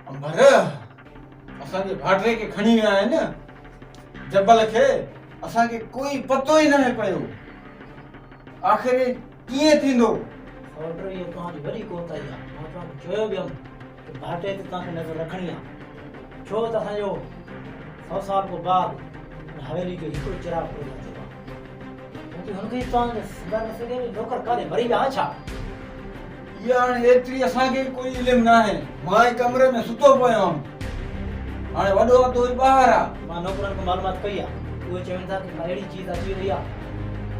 امبر اسان جي ڀاٽري کي کڻي ويا آهن جبل کي اسان کي ڪوئي پتو ئي ناهي پيو آخر ڪيئن ٿيندو؟ سوٽ اهو توهان جي وڏي ڪوتاهي آهي مان توهان کي چيو به هيم ته ڀاٽي تي توهان کي نظر رکڻي آهي ڇو ته اسان جو سو سال کان بعد هن حويلي جو هڪڙو چراغ پيدا ٿيو آهي باقي هن کي توهان کي سمجهائي نه سگهيا نوڪر ڪاڏي مري ويا ڇا؟ اها هاڻي ايتري اسان کي ڪوئي علم ناهي. مان ئي ڪمري ۾ ستو پيو هئم. هاڻي وڏو ادو ئي ٻاهر آ. مان نوڪرن کان معلومات ڪئي آ. اهي چون ٿا ته ڪا اهڙي چيز اچي وئي آ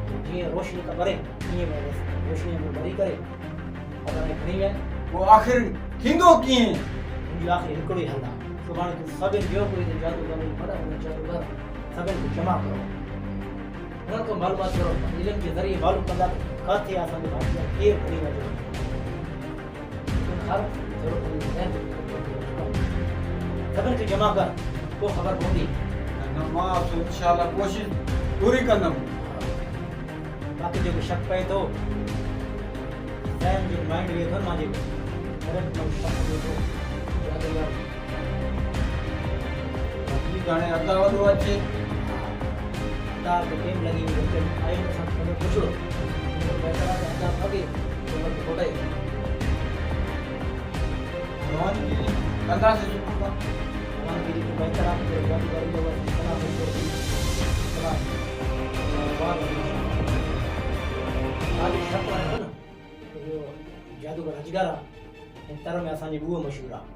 جو جيئن روشني ڪا ٻري تيئن روشنيء ۾ ٻري ڪري خبر ناهي کڻي ويا آهن. پوء آخر ٿيندو ڪيئن؟ ان جو آخري هڪڙو ئي حل آ. سڀاڻي تون سڀن جو ڪوئي ته جادوگر هجي وڏا وڏا جادوگر سڀن کي جمع ڪرو. انهن کان معلومات ڪرو ته علم جي ذريعي معلوم ڪندا ته ڪاٿي آ اسان جو ڀائٽيو ۽ ڪير کڻي ويو آهي. ٿورو پنهنجي ذهن کي سڀن کي جمع ڪر پوء خبر پوندي. نه نه مان انشاء الله ڪوشش پوري ڪندم. باقي جيڪو شڪ پئي ٿو ذهن جي مائنڊ ويهي ٿو نه مانجي تڏهن به مون شڪ پئي ٿو جادوگر. باقي هاڻي ادا وڏو اچي. ادا کي ٽيم لڳي ويندو اچڻ آيو ته اسان کي پڇڙو بهتر آهي ته ادا اڳي عمر کي موٽائي روانگي ڪنداسين سٺو ڪم. روانگي جيڪو بهتر آهي ته جادوگر ايندو صلاح مشورو ٿي صلاح وار آج شڪ آهي نه اهو جادوگر اجگر آهي ۽ تر ۾ اسان جي اهو مشهور آهي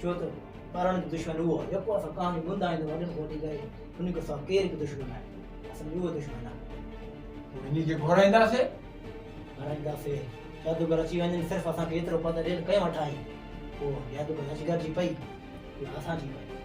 ڇو ته ٻارن جو دشمن اهو آهي جيڪو اسان ڪهاڻي ٻڌندا آهيون ته وڏن کان وٺي ڪري ان کان سواء ڪير به دشمن آهي اسان جو اهو دشمن آهي. پوء انهي کي گهرائينداسين. گهرائينداسين. جادوگر اچي وڃن صرف اسان کي ايترو پتو ڏين ڪنهن وٽ آهين. پوء جادوگر اجگر جي پئي يا اسان جي پئي.